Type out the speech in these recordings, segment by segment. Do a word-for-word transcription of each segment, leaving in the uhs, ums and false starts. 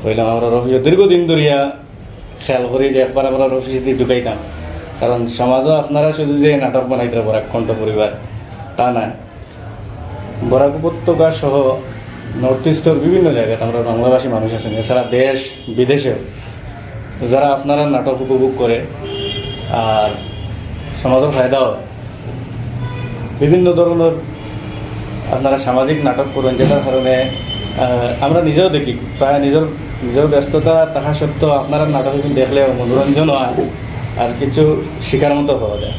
কইলাম, আমরা অফিসে দীর্ঘদিন ধরিয়া খেয়াল করি যে একবার আমরা অফিসে দিয়ে ঢুকাইতাম, কারণ সমাজও আপনারা শুধু যে নাটক বানাইতে বরাক কণ্ঠ পরিবার, তা না। বরাক উপত্যকা সহ নর্থ ইস্টর বিভিন্ন জায়গাত আমরা বাংলাভাষী মানুষ আছেন, এছাড়া দেশ বিদেশেও যারা আপনারা নাটক উপভোগ করে আর সমাজের ফায়দাও বিভিন্ন ধরনের আপনারা সামাজিক নাটক করেন, যেটার কারণে আহ, আমরা নিজেও দেখি, প্রায় নিজের নিজের ব্যস্ততা থাকা সত্ত্বেও আপনারা নাটক দেখলে মনোরঞ্জন হয় আর কিছু শিকার মতো হওয়া যায়।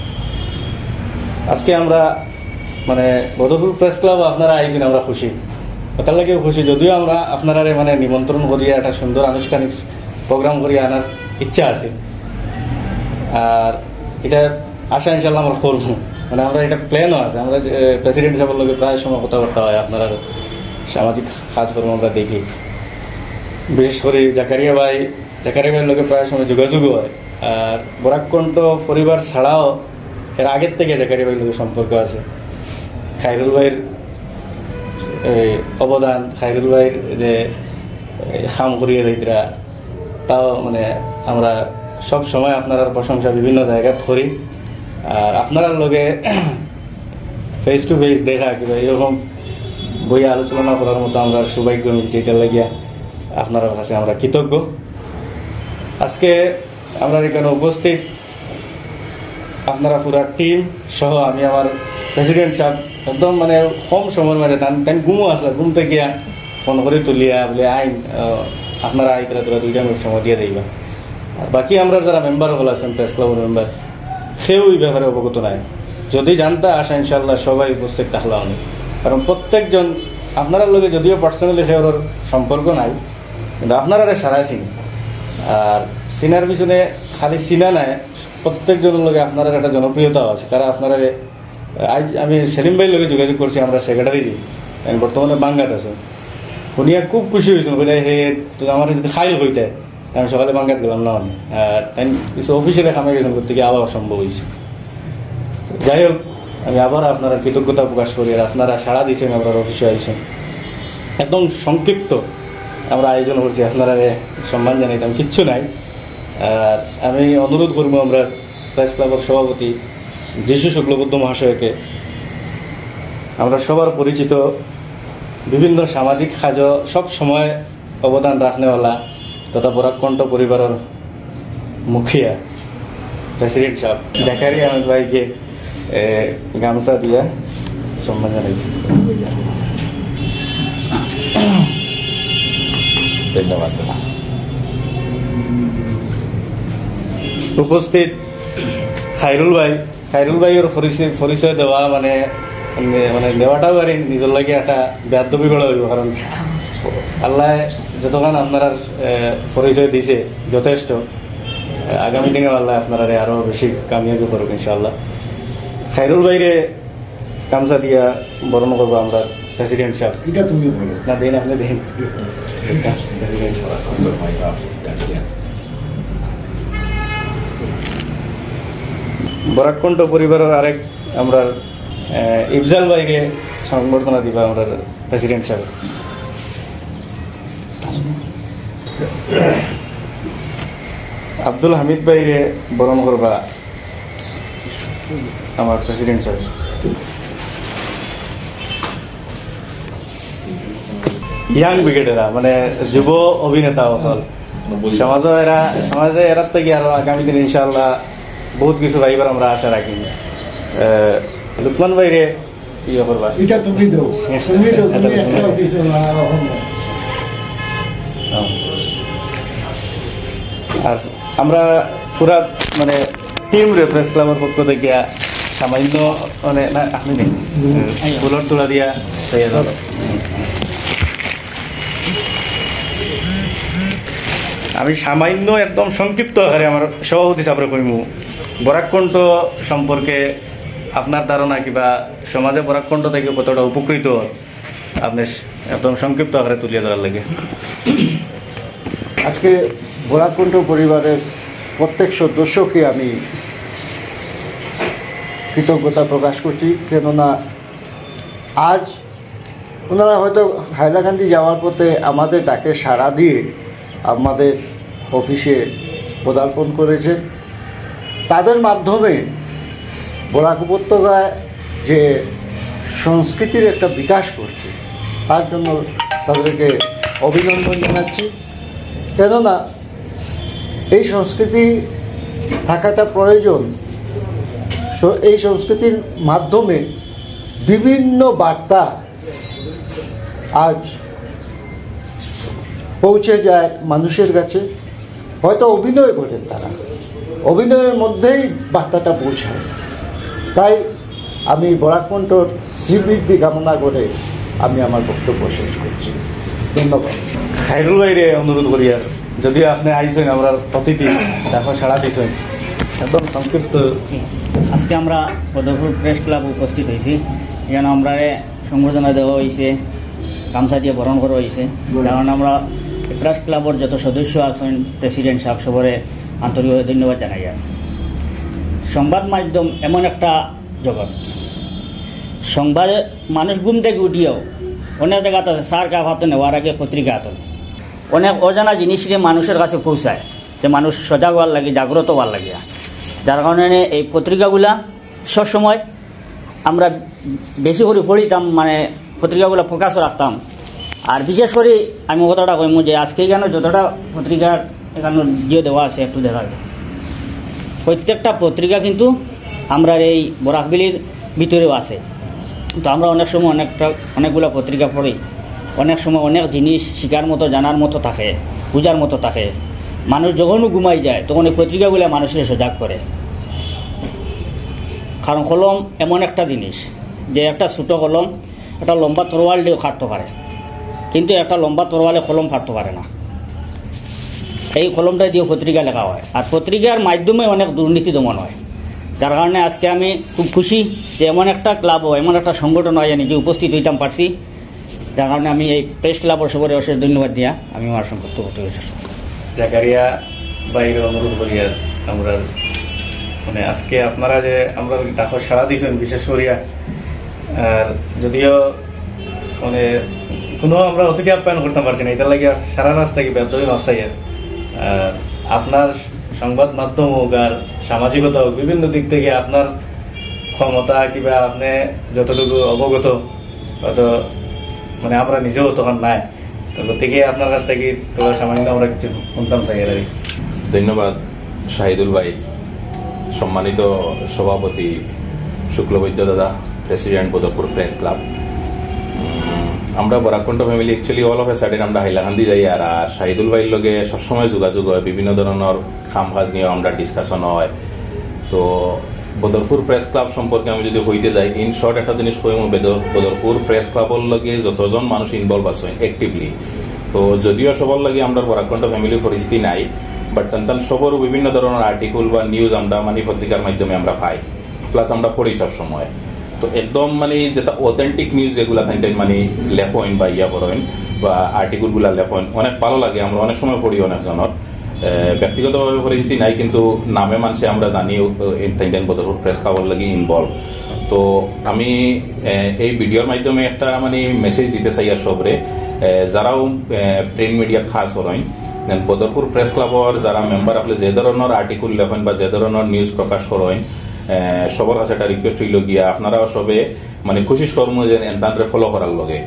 আজকে আমরা মানে বদরপুর প্রেস ক্লাব আপনারা আইছেন, আমরা খুশি, ওটার লাগেও খুশি। যদিও আমরা আপনারা মানে নিমন্ত্রণ করিয়া একটা সুন্দর আনুষ্ঠানিক প্রোগ্রাম করিয়া আনার ইচ্ছা আছে, আর এটা আশা ইনশাল্লাহ আমরা করবো। মানে আমরা এটা প্ল্যানও আছে, আমরা প্রেসিডেন্ট সাহেবের লগে প্রায় সময় কথাবার্তা হয়, আপনারা সামাজিক কাজকর্ম আমরা দেখি, বিশেষ করে জাকারিয়া ভাই, জাকারিয়া ভাইয়ের লগে প্রায় সময় যোগাযোগও হয়। আর বরাক কণ্ঠ পরিবার ছাড়াও এর আগের থেকে জাকারিয়া ভাইয়ের লগে সম্পর্ক আছে। খাইরুল ভাইয়ের এই অবদান, খাইরুল ভাইয়ের যে এই কাম করিয়া যাইতরা, তাও মানে আমরা সব সময় আপনারার প্রশংসা বিভিন্ন জায়গাত করি। আর আপনারার লগে ফেস টু ফেস দেখা কিংবা এরকম বইয়া আলোচনা করার মতো আমরা সৌভাগ্য মিলছে, এটার লাগিয়া আপনারার কাছে আমরা কৃতজ্ঞ। আজকে আমরা এখানে উপস্থিত আপনারা পুরা টিম সহ আমি আমার প্রেসিডেন্ট সাহেব একদম মানে কম সময়ের মাঝে তান তান ঘুমও আসলে ঘুম থেকে ফোন করে তুলিয়া বলে, "আইন, আহ, আপনারা আইতরা তোরা দুইটা মিনিট সময় দিয়ে যাইবা।" আর বাকি আমরা যারা মেম্বার হল আছেন, প্রেস ক্লাবের মেম্বার, কেউ এই ব্যাপারে অবগত নাই। যদি জানতা, আশা ইনশাল্লাহ সবাই উপস্থিত থাকলা অনেক, কারণ প্রত্যেকজন আপনারার লগে যদিও পার্সোনালি কেউর সম্পর্ক নাই, কিন্তু আপনারা সারাই চিনি। আর চিনার পিছনে খালি চিনা নাই, প্রত্যেকজনের লগে আপনারার একটা জনপ্রিয়তাও আছে। তারা আপনারা, আজ আমি সেলিম ভাইয়ের লগে যোগাযোগ করছি, আমরা সেক্রেটারি যে, এখন বর্তমানে বাঙ্গাত আছে। শুনিয়া খুব খুশি হয়েছেন, বলে, "হে, তুই আমার যদি খাইল হইতে, আমি সকালে বাঙ্গাত গেলাম না।" মানে আর তাই কিছু অফিসিয়ালি কামে গেছেন, করতে গিয়ে আবার অসম্ভব হয়েছে। যাই হোক, আমি আবার আপনারা কৃতজ্ঞতা প্রকাশ করি, আর আপনারা সাড়া দিয়েছেন, আমরা অফিসে আইছেন। একদম সংক্ষিপ্ত আমরা আয়োজন করছি, আপনারা সম্মান জানাইতাম কিচ্ছু নাই। আর আমি অনুরোধ করবো আমরা প্রেস ক্লাবের সভাপতি যিশু শুক্লবুদ্ধ মহাশয়কে, আমরা সবার পরিচিত, বিভিন্ন সামাজিক কাজও সব সময় অবদান রাখনেওয়ালা তথা বরাক কণ্ঠ পরিবারের মুখিয়া প্রেসিডেন্ট সাহেব জাকারিয়া আহমেদ ভাইকে, এ, গামছা দিয়া সম্মান জানাই। ধন্যবাদ। উপস্থিত খাইরুল ভাই, খাইরুল ভাইয়ের পরিচয়, পরিচয় দেওয়া মানে, মানে, মানে দেওয়াটাও আর নিজের লাগে একটা বেয়াদবি করা হইব, কারণ আল্লাহ যতক্ষণ আপনারা, এ, পরিচয় দিছে যথেষ্ট, এ, আগামী দিনে আল্লাহ আপনারা আরো বেশি কামিয়াবি করুক ইনশাআল্লাহ। খাইরুল ভাইরে গামছা দিয়া বরণ করবো আমরা প্রেসিডেন্ট সাহেব। এটা তুমি বলো। না, দিন, আপনি দিন। প্রেসিডেন্ট সাহেব। বরাক কণ্ঠ পরিবারের আরেক আমরা, আহ, ইফজাল ভাইকে সংবর্ধনা দিবা আমরা প্রেসিডেন্ট সাহেব। আব্দুল হামিদ ভাইরে বরণ করবা আমার প্রেসিডেন্ট সাহেব। ইয়াং ব্রিগেডেরা, মানে যুব অভিনেতা অকল। সমাজে এরা, সমাজে এরার থেকে আরো আগামী দিন ইনশাআল্লাহ বহুত কিছু ভাইবার আমরা আশা রাখি। আহ, লুকমান ভাইরে ইয়ে করবা। এটা তুমি দেও, তুমি দেও, তুমি একটাও দিছো না, এখন না। হ্যাঁ। আর আমরা পুরা মানে টিম রে প্রেস ক্লাবের পক্ষ থেকে সামান্য মানে না, আপনি নেই। ফুলর তোড়া দিয়া তৈরি করো। আমি সামান্য একদম সংক্ষিপ্ত আকারে আমার সভাপতি সাহেবরে কইমু, বরাক কণ্ঠ সম্পর্কে আপনার ধারণা কিবা সমাজে বরাক কণ্ঠ থেকে কতটা উপকৃত আপনি একদম সংক্ষিপ্ত আকারে তুলিয়া ধরার লাগে। আজকে বরাক কণ্ঠ পরিবারের প্রত্যেক সদস্যকে আমি কৃতজ্ঞতা প্রকাশ করছি, কেননা আজ ওনারা হয়তো হাইলাকান্দি যাওয়ার পথে আমাদের ডাকে সাড়া দিয়ে আমাদের অফিসে পদার্পণ করেছেন। তাদের মাধ্যমে বরাক উপত্যকায় যে সংস্কৃতির একটা বিকাশ করছে, তার জন্য তাদেরকে অভিনন্দন জানাচ্ছি। কেননা এই সংস্কৃতি থাকাটা প্রয়োজন। স-, এই সংস্কৃতির মাধ্যমে বিভিন্ন বার্তা আজ পৌঁছে যায় মানুষের কাছে। হয়তো অভিনয় করেন তারা, অভিনয়ের মধ্যেই বার্তাটা পৌঁছায়। তাই আমি বরাক কণ্ঠর শ্রীবৃদ্ধি কামনা করে আমি আমার বক্তব্য শেষ করছি। ধন্যবাদ। খাইরুল ভাইরে অনুরোধ করিয়ার, যদিও আপনি আইছেন, আমরা অতিথি, দেখো সাড়া দিছেন, একদম সংক্ষিপ্ত। আজকে আমরা বদরপুর প্রেস ক্লাব উপস্থিত হয়েছি, যেন আমরা সংবর্ধনা দেওয়া হয়েছে, গামছা দিয়ে বরণ করা হয়েছে। কারণ আমরা প্রেস ক্লাবর যত সদস্য আছেন, প্রেসিডেন্ট সাহেব, সবরে আন্তরিকভাবে ধন্যবাদ জানাই। আর সংবাদ মাধ্যম এমন একটা জগৎ, সংবাদ, মানুষ ঘুম থেকে উঠিয়াও অনেক জায়গাত আছে, সার কাপ হাতে নেওয়ার আগে পত্রিকা হাতে নেয়। অনেক অজানা জিনিসরে মানুষের কাছে পৌঁছায়, যে মানুষ সজাগ হওয়ার লাগে, জাগ্রত হওয়ার লাগে। যার কারণে এই পত্রিকাগুলা সবসময় আমরা বেশি করে পড়িতাম, মানে পত্রিকাগুলা ফোকাস রাখতাম। আর বিশেষ করে আমি কথাটা কইমু যে আজকে এখানে যতটা পত্রিকার এখানে দিয়ে দেওয়া আছে, একটু দেখা যায়, প্রত্যেকটা পত্রিকা কিন্তু আমরার এই বরাকভ্যালির ভিতরেও আছে। তো আমরা অনেক সময় অনেকটা, অনেকগুলা পত্রিকা পড়ি, অনেক সময় অনেক জিনিস শিকার মতো, জানার মতো থাকে, বুঝার মতো থাকে। মানুষ যখনও ঘুমাই যায়, তখন এই পত্রিকাগুলা মানুষরে সজাগ করে। কারণ কলম এমন একটা জিনিস, যে একটা ছোট কলম একটা লম্বা তরোয়াল দিয়েও কাটতে পারে, কিন্তু একটা লম্বা তরোয়ালে কলম কাটতে পারে না। এই কলমটা দিয়ে পত্রিকা লেখা হয়, আর পত্রিকার মাধ্যমে অনেক দুর্নীতি দমন হয়। যার কারণে আজকে আমি খুব খুশি যে এমন একটা ক্লাবও, এমন একটা সংগঠন হয়, নিজে উপস্থিত হইতাম পারছি। যার কারণে আমি এই প্রেস ক্লাবর সবরে অশেষ ধন্যবাদ দিয়া আমি আমার সংক্ষিপ্ত বক্তব্য শেষ করলাম। জাকারিয়া ভাইরে অনুরোধ করিয়ার, আমরা মানে আজকে আপনারা যে আমরা ডাকো সাড়া দিছেন, বিশেষ করিয়া, আর যদিও মানে কোনো আমরা অতিথি আপ্যায়ন করতাম পারছি না, এটার লাগি সারা রাস্তা কি বেদবি মাফ চাইয়ার। আর আপনার সংবাদ মাধ্যম হোক আর সামাজিকতা হোক, বিভিন্ন দিক থেকে আপনার ক্ষমতা কিবা আপনি যতটুকু অবগত, হয়তো মানে আমরা নিজেও তখন নাই। তো গতিকে আপনার কাছ থেকে তোরা সামান্য আমরা কিছু শুনতাম চাই আর কি। ধন্যবাদ শাহিদুল ভাই, সম্মানিত সভাপতি শুক্লবৈদ্য দাদা, প্রেসিডেন্ট বদরপুর প্রেস ক্লাব। উম, আমরা বরাক কণ্ঠ family actually all of a sudden আমরা হাইলাকান্দি যাই, আর আর শাহিদুল ভাইর লগে সবসময় যোগাযোগ হয়, বিভিন্ন ধরনের কাম কাজ নিয়েও আমরা ডিসকাশন হয়। তো বদরপুর প্রেস ক্লাব সম্পর্কে আমি যদি কইতে যাই, ইন শর্ট একটা জিনিস কইমু, বেদর-, বদরপুর প্রেস ক্লাবর লগে যতজন মানুষ ইনভলভ আছেন অ্যাক্টিভলি, তো যদিও সবার লগে আমরা বরাক কণ্ঠ ফ্যামিলি পরিচিতি নাই, বাট তান তান সবর বিভিন্ন ধরনের আর্টিকেল বা নিউজ আমরা মানে পত্রিকার মাধ্যমে আমরা পাই, প্লাস আমরা পড়ি সব সময়। তো একদম মানে যেটা অথেন্টিক নিউজ যেগুলা তান তান মানে লেখইন বা ইয়া করইন বা আর্টিকেলগুলা লেখইন, অনেক ভালো লাগে, আমরা অনেক সময় পড়ি অনেকজনের। এ, ব্যক্তিগতভাবে পরিচিতি নাই, কিন্তু নামে মানষে আমরা জানি, ও, ও, তাইন তাইন বদরপুর প্রেস ক্লাবর লাগি ইনভলভ। তো আমি, এ, এই ভিডিওর মাধ্যমে একটা মানে মেসেজ দিতে চাই আর সবরে, এ, যারাও, এ, প্রিন্ট মিডিয়াত কাজ করইন, দেন বদরপুর প্রেস ক্লাবর যারা মেম্বার আসলে যে ধরনের আর্টিকেল লেখইন বা যে ধরনের নিউজ প্রকাশ করইন, এ, সবার কাছে একটা রিকোয়েস্ট হইল গিয়া আপনারাও সবে মানে কোশিশ করমু যে এনতানরে ফলো করার লগে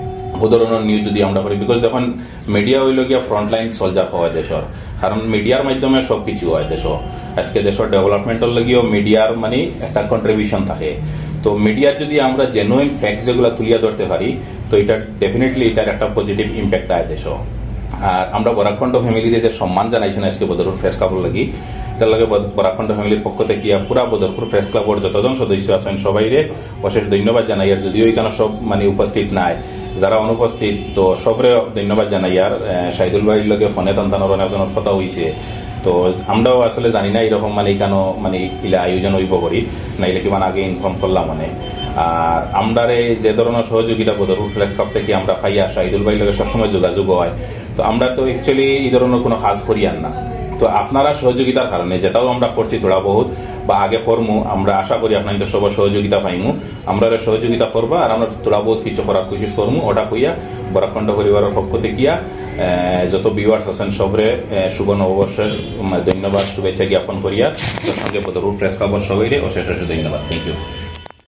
ও ধরনের নিউজ যদি আমরা করি, বিকজ দেখুন মিডিয়া হইল গিয়া ফ্রন্টলাইন সোলজার হওয়া দেশর, কারণ মিডিয়ার মাধ্যমে সব কিছু হয় দেশো। আজকে দেশর ডেভেলপমেন্টর লাগিও মিডিয়ার মানে একটা কন্ট্রিবিউশন থাকে। তো মিডিয়ার যদি আমরা জেনুইন ফ্যাক্ট যেগুলা তুলিয়া ধরতে পারি, তো এটা ডেফিনেটলি এটার একটা পজিটিভ ইম্প্যাক্ট আয় দেশো। আর আমরা বরাক কণ্ঠ ফ্যামিলিরে যে সম্মান জানাইছেন আজকে বদরপুর প্রেস ক্লাবর লাগি, এটার লগে বদ-, বরাক কণ্ঠ ফ্যামিলির পক্ষ থেকে ইয়া পুরা বদরপুর প্রেস ক্লাবর যতজন সদস্য আছেন সবাইরে অশেষ ধন্যবাদ জানাই। আর যদিও এখানে সব মানে উপস্থিত নাই, যারা অনুপস্থিত, তো সবরে ধন্যবাদ জানাই। আর, আহ, শাহিদুল ভাইর লগে ফোনে তান তানোর অনেকজনের কথা হইছে, তো আমরাও আসলে জানি না এরকম মানে এখানে মানে ইলা আয়োজন হইব করি, নাইলে কিমান আগে ইনফর্ম করলাম মানে। আর আমরারে যে ধরনের সহযোগিতা বদরপুর প্রেস ক্লাব থেকে আমরা পাইয়া শাহিদুল ভাইর লগে সবসময় যোগাযোগ হয়, তো আমরা তো actually এই ধরনের কোনো কাজ করি আর না। তো আপনারা সহযোগিতার কারণে যেটাও আমরা করছি থোড়া বহুত বা আগে করমু, আমরা আশা করি আপনারা তো সবার সহযোগিতা পাইমু। আমরা সহযোগিতা করবা আর আমরা থোড়া বহুত কিছু করার কোশিশ করমু। ওটা কইয়া বরাক কণ্ঠ পরিবারের পক্ষ থেকে গিয়া, আহ, যত ভিউয়ার্স আছেন সবরে, আহ, শুভ নববর্ষের, উম, ধন্যবাদ, শুভেচ্ছা জ্ঞাপন করিয়া তার সঙ্গে বদরপুর প্রেস ক্লাবর সবাইরে অশেষ অশেষ ধন্যবাদ। Thank you.